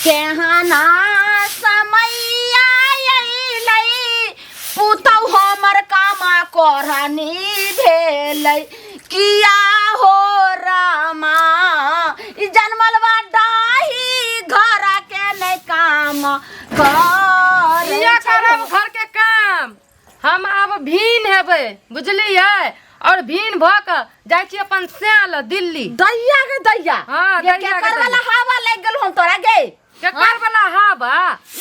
केहना समय अयलै पुतहु हमर कामा करनी भेलै किया हो रामा ई जनमल बा डाही घर के नहि काम करै किया छै। करब घर के काम हम आब भीन हेबै बुझलियै और भीन भऽ कऽ जाइ छी अपन सैल दिल्ली दैया गे दैया हाँ, ये दैया गे केकर वाला दैया। हवा लागि गेल हम तोरा गे केकर वाला हवा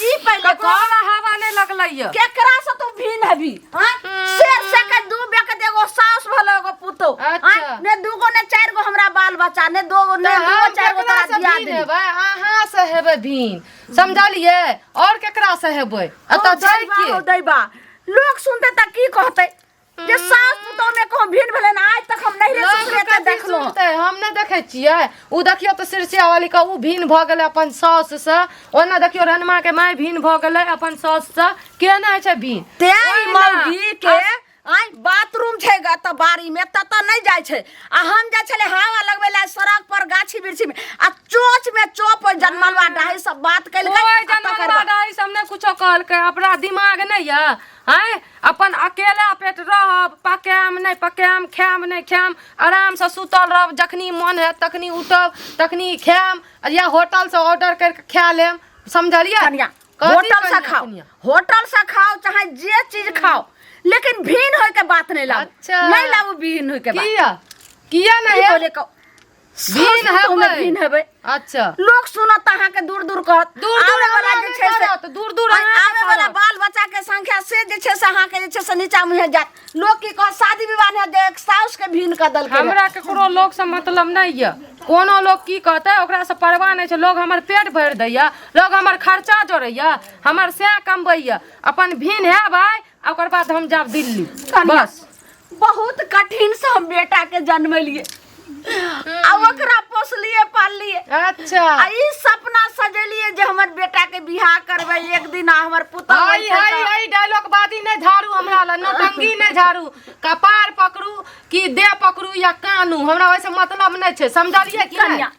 ई पहिले ककरो कह वाला हवा नहि लगलै यऽ केकरा से तू भीन हबी हाँ शेर से के दू बे के एगो सास भलो एगो पुतो अच्छा। ने दूगो ने चार गो हमरा बाल बच्चा ने दो ने तऽ दूगो हम चार गो केकरा तोरा से दिया भीन दे हेबै अहाँ से हेबै भीन समझलियै और केकरा से हेबै एतऽ छै के दैबा लोग सुनते त की कहते जे सास पुतोह में कहूँ भिन्न भेलै ने आज तक हम नहीं रे लोग ससुरे कथी देखलहुँ सुनतै हम नहि देखै छियै ओ देखियौ तऽ सिरसिया वाली के ओ भिन्न भऽ गेलै अपन साउस से ओना देखियौ रनमा के माय भिन्न भऽ गेलै अपन साउस से के नहि होइ छै भिन्न तें ई ओहिना मौगी के आइ बाथरूम छै ग तऽ बाड़ी में ततऽ नहि जाइ छै आ हम जाइ छलै हवा लगबै लए सड़क पर गाछी वृक्षी में आ चोच में चोप जनमलवा डाही सब बात केलकै कोइ आ तकर जनमलवा बाद डाही सब नहि कुछो कहलकै अपना दिमाग नहि यऽ आँय अपन अकेला पेट रहब पकायब नहि पकायब खायब नहि खायब आरामसँ सुतल रहब जखनी मन हैत तखनी उठब तखनी खायब या होटलसँ ऑर्डर करि कऽ खा लेब समझलियै कनिया कथी होटल से कनिया, खाओ कनिया? होटल से खाओ चाहे जे चीज खाओ लेकिन भीन होय के बात नहीं लाबू अच्छा। नहीं लाबू भीन होय के बात किया किया की नहि बोले कहो भीन सास पुतोह में हेबै। भीन हेबै अच्छा लोक सुनत अहाँ के दूर दूर कहत दूर दूर आबै वाला हमरा जे नहि छै से करत, दूर दूर आय, अहाँके आबै वाला करत। बाल बच्चा के संख्या से जे छै से अहाँ के जे छै से नीचा मुहे जायत लोक की कहत शादी विवाह ने जे एक साउस के भीन कऽ देलकै रहे। हमरा ककरो लोकसँ मतलब नहि यऽ कोनो लोक की कहतै ओकरासँ परवाह नहि छै लोग हमर पेट भरि दैया लोग हमर खर्चा जोड़ैया हमर सएह कमबैया अपन भिन है भाई आ ओकर बाद हम जाब दिल्ली कनिया, बस बहुत कठिन से हम बेटा के जन्मेलिए आ ओकरा पोसलिए पाललिए अच्छा आ ई सपना सजेलिए जे हमर बेटा के बियाह करबै एक दिन आ हमर पुतहु हाय होइतै हाय तऽ- हाय डायलॉग बाजी नहि झाड़ू हमरा लग नौटंकी नहि झाड़ू कपार पकड़ू कि देह पकड़ू या कानू हमरा ओहिसँ मतलब नहि छै समझलियै कि नहि कनिया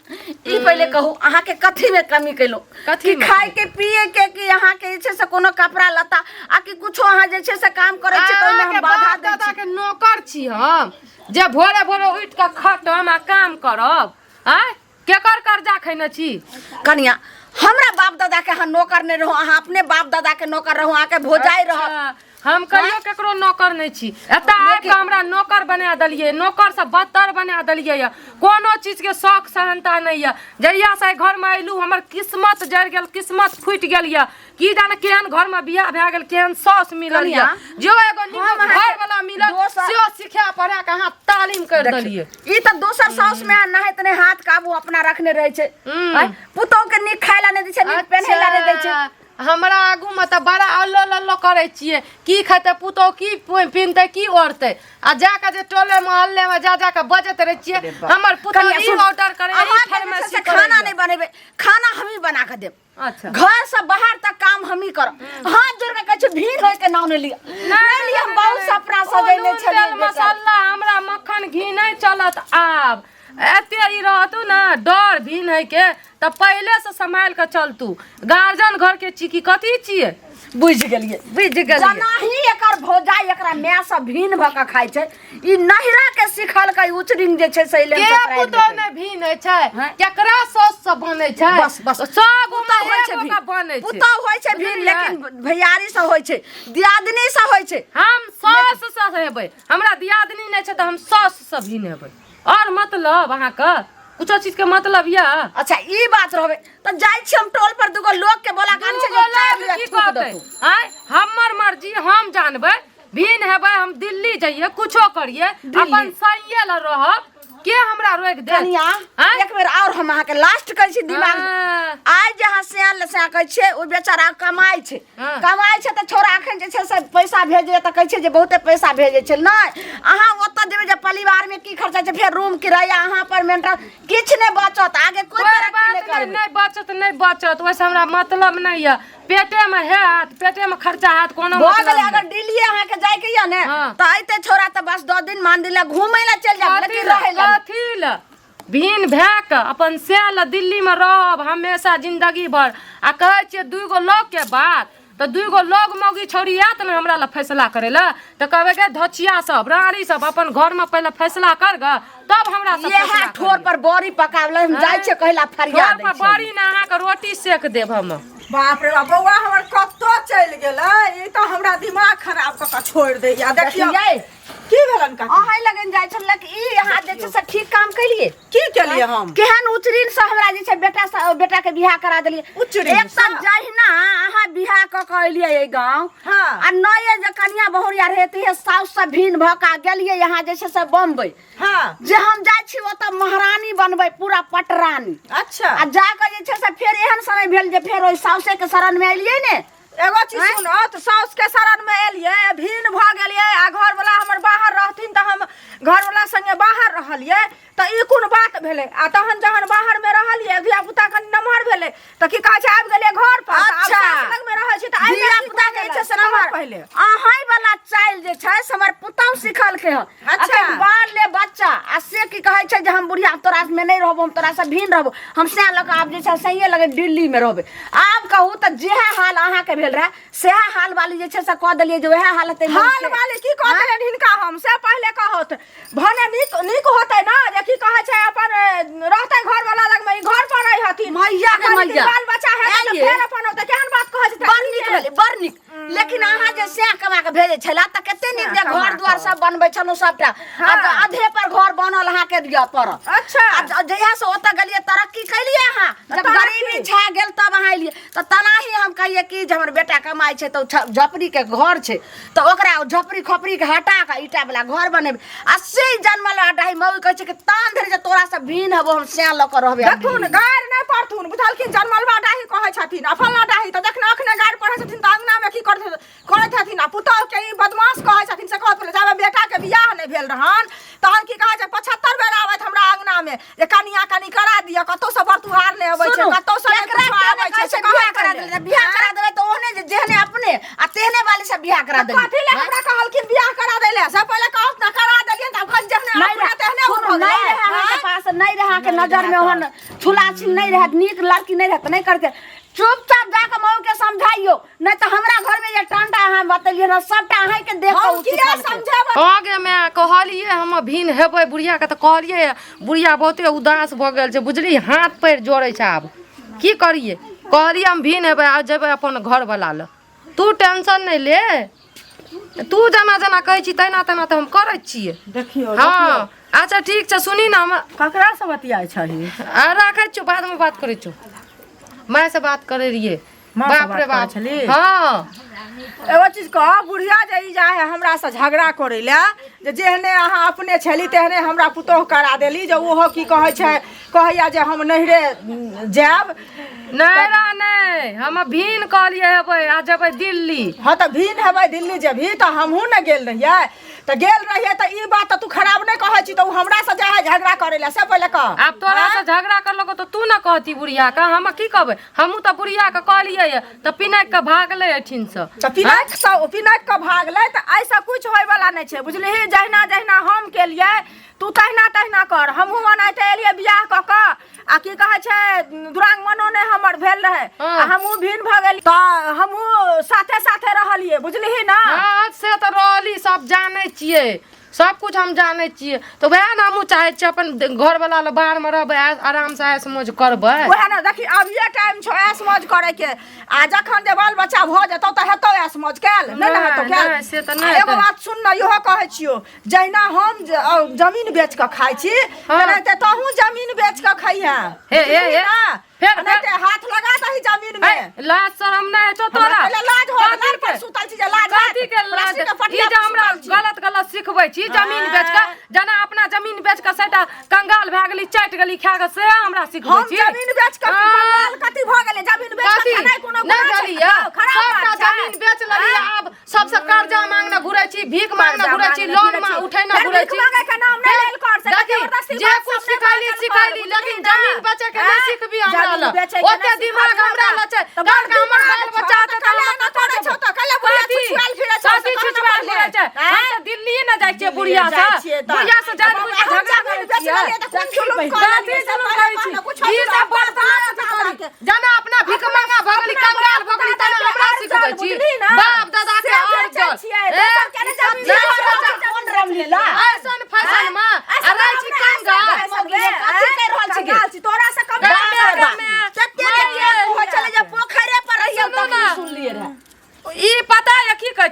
ई पहिले कहू अहाँके कथी में कमी केलहुँ कथी कि मे? खाय के पिए के कि अहाँके जे छै से कोनो कपड़ा लत्ता आ कि कुछो अहाँ जे छै से काम करै छी तऽ ओहिमे अहाँके हम बाधा बाप दै दादा छी के नौकर छी हम जे भोरे भोरे उठि कऽ खटम आ काम करब आँय केकर कर्जा खैने छी कनिया हमरा बाप दादा के अहाँ नौकर नहि रहू अहाँ अपने बाप दादा के नौकर रहू अहाँके भोजाइ रहत अच्छा, हम कहियो केकरो नौकर नहि छी एतऽ आबि कऽ हमरा नौकर बना देलियै नौकर से बदतर बना देलियै यऽ कोनो चीजके शौक सहनता नहि यऽ जहिया से एहि घरमे अयलहुँ हमर किस्मत जरि गेल किस्मत फूटि गेल यऽ की जाने केहन घर में बियाह भए गेल केहन सास मिलल कनिया, यऽ जो एगो नीक हम अहाँके घर वाला मिलल दोसर- सेहो सिखा पढ़ा के अहाँ तालीम कर देलियै ई तऽ दोसर साउस में नहाइत नहि हाथ काबू अपना रखने रहै छै हम्म। आँय, पुतोह के नीक खाय ला नहि दै छै नीक पेन्है ला नहि दै छै अच्छा, हमरा आगू में तऽ बड़ा अल्लो लल्लो करै छियै की खेतै पुतोह की पिनतै की ओढ़तै आ जाके जे टोले मोहल्ले में जा जाके बजैत रहै छियै हमर पुतोह कनिया, ई सुन, ऑर्डर करै ई अहाँके जे छै फरमाइशी से खाना करैए। नहि बनेबै खाना हमही बना कऽ देब अच्छा घर से बाहर तक काम हम ही करब हाथ जोड़ के कहै छी भीड़ होय के नाम नहि लिअ नहि लिअ हम बहुत सपना सजेने ओ नून, छलियै तेल बेटा। मसाला हमरा मक्खन घी नहि चलत आब एते ई रहतू ने डर भी नहीं के तऽ पहिले से सम्हाल के चलतू गार्जियन घर के छी की कथी छियै बुझि गेलियै बुझि गेलियै जनाही एकर भौजाई एकरा माय से भिन्न भऽ कऽ खाइ छै ई नहिरा के सिखलकै उचरिंग जे छै से के पुतोह नहि भिन्न होइ छै हैं? केकरा साउस सब बनै छै बस बस सब पुतोह होइ छै एगो भिन्न के बनै छै पुतोह होइ छै भिन्न बुझलियै? लेकिन भैयारी से होइ छै दियादनी से होइ छै हम साउस से हेबै हमरा दियादनी नहि छै तऽ हम साउस से भिन्न हेबै आओर मतलब अहाँके कुछो चीज के मतलब यऽ अच्छा ई बात रहबै तऽ जाइ छी हम टोल पर दूगो लोग के बोला के आनै छै दूगो जे चारि लोग लिअ की थूक कहतै देतौ आँय हमर मर्जी हम जानबै भिन हेबै हम दिल्ली जइए कुछो करिए अपन सैये ल रहब के हमरा रोकि दे कनिया आँय? एक बेर और हम अहाँके लास्ट कहै छी दिमाग हाँ। आइ जे अहाँ सियान ले सियान कहै छियै ओ बेचारा कमाइ छै हाँ। कमाइ छै तऽ छोरा एखन जे छै से पैसा भेजैए तऽ कहै छै जे बहुते पैसा भेजै छै नहि अहाँ ओतऽ जेबै जे परिवारमे की खर्चा छै फेर रूम किराया अहाँ पर मेंटल किछु नहि बचत आगे कोई कोई तरक्की बात नहि नहि करबै नहि बचत नहि बचत ओहिसँ हमरा मतलब नहि यऽ पेटेमे हैत पेटेमे खर्चा हैत कोनो भऽ मतलब गेलै नहि। अगर दिल्ली अहाँके जाइके यऽ ने हाँ। तऽ अइते छोरा तऽ बस 10 दिन मान दिला घूमै लए चलि जायब कथी लेकिन लए रहै लए कथी लए भिन भए कऽ अपन सएह लए दिल्लीमे रहब हमेशा जिन्दगी भर आ कहै छियै दूगो लोकके बात तऽ दूगो लोग मौगी छौड़ी आयत ने हमरा लए फैसला करै लए तऽ कहबै गे धोचिया सब रानी सब अपन घरमे पहिले फैसला कर ग तब हमरा सब इएह फैसला ठोर पर बड़ी पकावले हम जाइ छियै कहिला फरिया ठोर दै पर छियै बड़ी ने अहाँके रोटी सेक देब हम बाप रे बाप बौआ हमर कतऽ चलि गेलै ई तऽ हमरा दिमाग खराब कऽ कऽ छोड़ि दैया देखियौ देखियै की भेलन काकी अहाँ लगन जाइ छल कि ई अहाँ जे छै से ठीक काम केलिए की केलिए हम केहन उचरीन से हमरा जे छै बेटा से बेटा के बियाह करा देलिए उचरीन एक सँ? तऽ जहिना अहाँ बियाह कऽ के एलियै एहि गाँव हाँ। आ नये जे कनिया बहुरिया रहे ते साउस से भिन्न भऽ के गेलियै यहाँ जे छै से बम्बई हाँ जे हम जाइ छी ओतऽ महारानी बनबै पूरा पटरानी अच्छा आ जाकऽ जे छै से फेर एहन समय भेल जे फेर ओहि साउसे के शरण में एलियै ने एगो चीज सुनो तऽ साउस के शरण में एलियै भिन्न भऽ गेलियै आ घरवला हमर बाहर रहथिन तऽ हम घरवला संगे बाहर रहलियै तऽ ई कोन बात भेलै आ तहन जहन बाहर में रहलियै धिया पुता कनि नमहर भेलै तऽ की कहै छै आबि गेलियै घर पर तऽ आब अच्छा। सास लग में रहै छी तऽ आबि धिया पुता के जे छै से नमहर पहिले अहाँ वाला चालि जे छै से हमर पुतहु सिखलकै हन अच्छा। अखन बाल ले बच्चा आ से की कहै छै जे हम बुढ़िया तोरा में नहि रहबो हम तोरा से भिन्न रहबो हम सएह लऽ कऽ आब जे छै सहिए लगे दिल्ली में रहबै आब कहू तऽ जेहे हाल अहाँके भेल रहए सएह हाल वाली जे छै से कऽ देलियै जे वएह हाल हेतै हाल वाली की कह देलनि हिनका हम से पहिले कहत भने नीक नीक होतै ना जे की कहै छै अपन रहतै घर वाला लग में ई घर पर रहै हथिन मैया गे आ कनि दिन मैया। बाल बच्चा हेतै तऽ आइये। फेर अपन होतै केहन बात कहै छै बड़ नीक भेलै बड़ नीक लेकिन अहाँ जे सएह कमा के भेजै छला तऽ कते नीक जे सएह कमा घर दुआर कऽ। सब बनबै छलहुँ सबटा हाँ। आ अधे पर घर बनल अहाँके दिअ पड़ल अच्छा। आ जहिया से ओतऽ गेलियै तरक्की केलियै अहाँ जब तरक्की? गरीबी छा गेल तब अहाँ एलियै तऽ तेनाही हम कहियै कि जे हमर बेटा कमाइ छै तऽ ओ झोपड़ीके घर छै तऽ ओकरा ओ झोपड़ी खोपड़ीके हटा कऽ ईटा वला घर बनेबै आ से जनमल डाही मौगी कहै छै कि तान धरि जे तोरा से भिन्न हबो हम सएह लऽ कऽ रहबै देखथुन गारि नहि पढ़थुन बुझलखिन जनमलबा डाही कहै छथिन आ फल्लाँ डाही तऽ जखन अखने गारि पढ़ै छथिन तऽ अङ्गनामे की करैत करैत हथिन आ पुतहुके ई बदमाश कहै छथिन से कहत पहिले जाबे बेटाके बियाह नहि भेल रहन तहन की कहै छै 75 बेर आबैत हमरा अङ्गनामे जे कनिया कनि करा दिअ कतहुसँ बरतुहार नहि अबै छै सुनू, कतहुसँ नहि केकरा किछो केने आबै कहै छै से छै बियाह कहत करा पहिले। देलै बियाह करा देबै तऽ ओहने जे जेहने अपने आ तेहने वाली से बियाह करा देबै कथी ले हमरा कहलखिन बियाह करा दै ले से पहिले कहत ना करा देलियन तऽ अखन जेहने नहीं अपने तेहने सुनू, भऽ नहीं गेलै रहे अहाँके आँय? पास नहीं रहे अहाँके नजर में ओहन छुला छिन नहीं रहे नीक लड़की नहीं रहे तऽ नहीं करते चुपचाप जाके मऊ के समझाइयो नहीं तऽ हमरा घर में जे टंटा अहाँ बतेलियै ने सबटा अहाँ के देख हम किया समझेबै हँ गे माय कहलियै हम भिन हेबै बुढ़ियाके तऽ कहलियै बुढ़िया बहुते उदास भऽ गेल छै बुझली हाथ पैर जोड़ै छै आब की करियै कहलियै हम भिन हेबै आ जेबै अपन घरवला लग तू टेंशन नहि ले तू जेना जेना कहै छी तेना तेना तऽ हम करै छियै देखियौ हँ अच्छा ठीक छै सुनी ने हम ककरा से बतियाइ छही आ राखै छियौ बादमे बात करै छियौ मायसँ बात करै रहियै माँ से बाप रे बात बाप करै छली? हँ एगो चीज कह बुढ़िया जे ई जाइ है हमरा से झगड़ा करै लए जे जेहने अहाँ अपने छली तेहने हमरा पुतोह करा देली जे ओहो की कहै छै कहैया जे हम नैहरे जायब नहि रा नहि हम भिन कहलियै हेबै आ जेबै दिल्ली हँ तऽ भिन हेबै दिल्ली जेबही तऽ हमहूँ ने गेल रहियै तऽ गेल रहियै तऽ ई बात तऽ तू खराब नहि कहै छी तऽ ओ हमरासँ जाइ है झगड़ा करै लए से पहिले कह आब तोरा से झगड़ा करलको तऽ तू ने कहती बुढ़िया के हम की कहबै हमहूँ तऽ बुढ़िया के कहलियै तऽ पिनाकि के भागलै एहिठिनसँ तऽ पिनाकि सँ पिनाकि कऽ भागलै तऽ एहिसँ किछु होइवला नहि छै बुझलिही जहिना जहिना हम केलियै तू तहिना तहिना कर हमहूँ ओनाहिते एलियै बियाह कऽ कऽ आ की कहै छै दुरागमनो नहि हमर भेल रहै हँ। आ हमहूँ भिन्न भऽ गेली तऽ हमहूँ साथे साथे रहलियै बुझलिही ने हँ से तऽ रहली सब जानै छियै सब कुछ हम जानै छियै तऽ वएह ने हमहूँ चाहै छियै अपन घरवला लग बाहरमे रहबै आरामसँ ऐश मौज करबै वएह ने देखी अभिये टाइम छौ ऐश मौज करे के आ जखन जे बाल बच्चा भऽ जेतौ तऽ हेतौ ऐश मौज कैल नहि ने हेतौ नहि, कैल नहि, से तऽ नहि आ एगो हेतै। बात सुन ने इहो कहै छियौ जहिना हम जमीन बेच कऽ खाइ छी हाँ। तेनाहिते तहूँ जमीन बेच कऽ खइहे हे, हे, हे। फेर हाथ लगा दही जमीन में ए, लाज शरम नहि होइ छौ हमरा तोरा पहिले लाज हो कथी लाज पर के? सुतल छी जे लाज कथी के लाज रस्सी के ई पटिया जे पर हमरा सुतल छी। गलत गलत सिखबै छी जमीन बेच कऽ जेना अपना जमीन बेच कऽ सैटा कंगाल भए गेली चाटि गेली खा कऽ से हमरा सिखबै हम छी जमीन बेच कऽ हाँ। कंगाल कथी भऽ गेलै जमीन बेच कऽ कथी खेनाइ कोनो नहि गुनाह छै? भेली यऽ खराब सबटा बात छै। जमीन बेच लेली आब सबसे कर्जा मांगने घुरै छी भीख मांगने कर्जा घुरै छी मांगने लोन घुरै मा छी। उठेने फेर घुरै भीख छी मांगे के नाम नहि लेल कर, से देखी, जबरदस्ती जे बात कुछ सब नहि सिखैली बाजल कर, सिखैली बुझलिही लेकिन ने? जमीन बेचे के नहि आँय? सिखबी हमरा जमीन लग बेचै के ओते नहि दिमाग सिखबी हमरा लग छै तऽ काल्हि बड़ हमर बाल दिमाग बच्चा छौ, हेतै तऽ तऽ हम कल्हे कतऽ छौ, जेबै? तऽ कल्हे बुढ़िया कथी? छुछुआएल फिरै छौ, से कथी कहना छुछुआएल पहिले। फिरै छै? हम आँय? तऽ दिल्ली ने जाइ छियै बुढ़िया जाइ से छियै तऽ। बुढ़िया से जानि बुझि कऽ हम झगड़ा जमीन करै बेच छियै लेलियै तऽ कोन जुलुम कऽ कथी?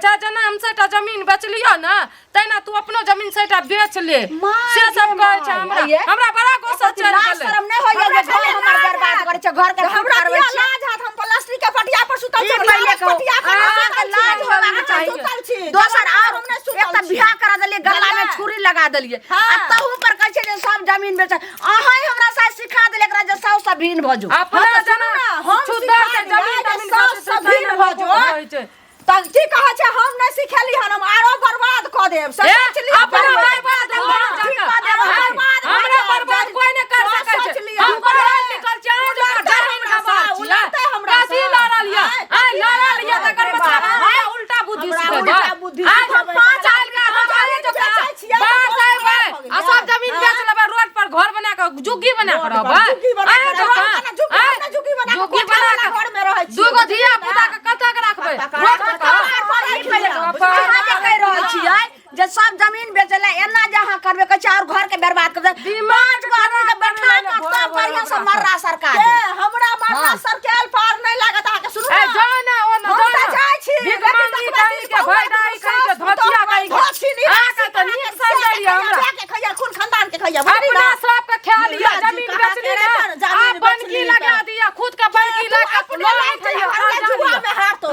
छै जेना हम सबटा जमीन बेचलियो ने तहिना तू अपनो जमीन सबटा बेच ले। माय से सब गे कहै छै माय, हमरा। आइये। हमरा बड़ा गुस्सा एकर चढ़ि लाज गेलै। शरम नहि होइए जे घर हमर बर्बाद करै छै, घर के हमरा करबै किया छै। लाज हैत? हम प्लास्टिक के पटिया पर सुतल ई छी, पहिले लाज कहू, पटिया पर अहाँके सुतल छी, लाज होबाक अहाँ चाही। सुतल छी। दोसर जवान आर हम नहि सुतल एक तऽ छी। बियाह करा देलियै, गला में बुझलियै? छुरी लगा देलियै। हाँ। आ तहू पर कहै छै जे सब जमीन बेच, अहाँ हमरा साथ सिखा देलियै एकरा जे साउस सँ भिन्न भऽ जो। अपना हाँ, तऽ जेना सुनू ने, हम छुद्दर सिखा से दियै जमीन जे तमीन साउस बेचै सँ छै, भिन्न तहिना भऽ जो। लोक कहै छै। तऽ की कहै छै, हम नहि सिखेली हन, हम आरो बर्बाद कऽ देब से ए, सोच लिअ। अपना बर्बाद बर्बाद कऽ हो देब, जाके। कऽ देब, बर्बाद भऽ हमरा जायब। बर्बाद कोई नहि कर सोच सकै छै। लिअ। हम पढ़ल लिखल छी, अहाँ जकाँ उलटतै जमीन हमरा गवार सँ, छियै। उलटतै हमरा कथी सँ। लड़ल यऽ? आँय, आँय, कथी लड़ल यऽ लड़ल तकर यऽ? मतलब आँय, हमरा उल्टा बुद्धि हमरा सिखेबै। उल्टा बुद्धि आँय, सिखेबै। 5 साल के हम जमीन अहाँ जकाँ बेचै छियै तऽ बाहर बहुत से अयबै, खराब भऽ आ गेलै। सब जमीन बेच लेबै, रोड पर घर बना कऽ झुग्गी बना कऽ रोड पर रहबै। झुग्गी बना अहाँ कऽ जकाँ, रहबै, ना झुग्गी, आँय, अपना झुग्गी बना कऽ झुग्गी कोठा बना वाला कऽ घरमे रहै छियै, दूगो बुझलियै धिया ना? पुता के कतऽ के राखबै? कपार रोड पर पर कपार पर राखि लिअ। कपार अहाँ जे कहि रहल छियै जे सब जमीन बेचै लए, एना जे अहाँ करबै, कहै छै और घर के बर्बाद कर देबै। दिमाग 5 गो आदमी के बैठा खराब कऽ करबै तब बढ़िआँ से ओकरा। मर्रा सरकार के देत। हमरा मारला हाँ। सरकेल पार नहि लागत अहाँके, सुनू ए ने। जा ना ओ ना हम जा तऽ ना। जाइ छी, भीख लेकिन मांगी देखबै कहीं कि के बहुआ भैडाई के कहीं के सास धोतिया पुतोह कहीं के। धोती निराशी अहाँके तऽ नीक अहाँके समझलियै से हमरा। खैया, के खैया, खून खानदान के खैया, बुझली अपना ना? सबके ख्याल लिअ, लाजी जमीन कहाँ बेचली के ना, रे, जमीन आ बनकी बेचली लगा तऽ। दिअ, खुद के बनकी तू लगा के अपने लोन लायक उठैया, हमरा कर्जा जुआ लिअ। में हारतौ।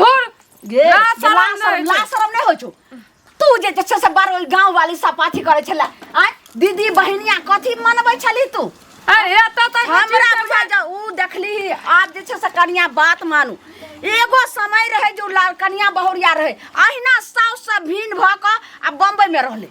धुर गे लाज शरम लाज नहि शरम होइ छै। लाज शरम नहि होइ छौ? तू जे छै से बड़ ओहि गाँव वाली सब अथी करै छलै, आँय दीदी बहिनिया, कथी मनबै छली तू? अरे एतऽ तक हमरा बुझा जा उ देखली। आब जे छै से कनिया बात मानू, एगो समय रहे जो लाल कनिया बहुरिया रहे, अहिना साउस से भिन्न भऽ कऽ आ बम्बई में रहले,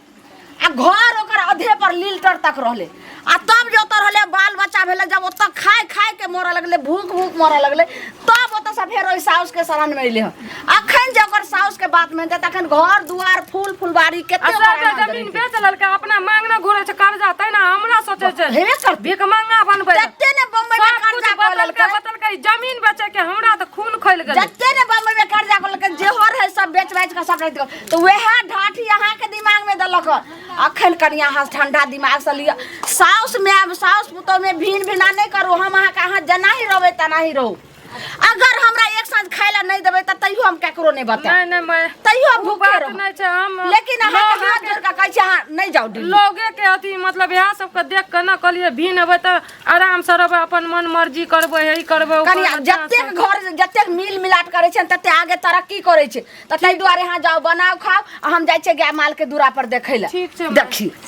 आ घर ओकर अधे पर लीलटर तक रहले, आ तब जे ओतऽ रहले, बाल बच्चा भेलै, जब ओतऽ खाय खाय के मरऽ लगलै, भूख भूख मरऽ लगलै, तब ओतऽ से फेर ओहि साउस के शरण में एलै हन। अखन जे ओकर साउस के बात मानतै तखन घर दुआर फूल फुलबारी आ कते सबटा ओकर आनन्द जमीन रहितै। बेच लेलकै, अपना मांगने घुरै छै कर्जा, तहिना हमरा सोचै छै हेबे करतै। भीख मांगा बनबै लए। जते ने बम्बई में सब कुछ कर्जा कऽ बदलकै लेलकै, बदलकै, जमीन बेचै के हमरा तऽ खून खौलि गेलै। जते ने बम्बई में कर्जा कऽ लेलकै, जेहो रहै सब बेच बाच कऽ सब राखि देलकै, तऽ वएह ढाठी अहाँके दिमाग में देलक हन। अखन कनिया अहाँ ठंडा दिमाग से लिअ, साउस में आब साउस पुतोह में भिन भिना नहि करू। हम अहाँके, अहाँ जेनाही रहबै तेनाही रहू। अगर हमरा एक साँझ खाय ला नहि देबै तऽ तैयो हम केकरो नहि बतायब। नहि नहि, मैं तैयो हम ओ भूखे बात रहब। नहि छै, हम लेकिन अहाँके लोगे हाथ जोड़ कऽ कहै छी, अहाँ नहि जाउ दिल्ली। लोगे के अथी मतलब इएह सबके देख के ने कहलियै भिन हेबै तऽ आराम से रहबै, अपन मन मर्जी करबै, हे ई करबै, ओ कनिया करबै, जतेक घर जतेक मिल मिलाट करै छै तते आगे तरक्की करै छै, तऽ ताहि दुआरे अहाँ जाउ, बनाउ, खाउ, आ हम जाइ छियै गाय माल के दूरा पर देखै लए। ठीक छै माँ। देखी।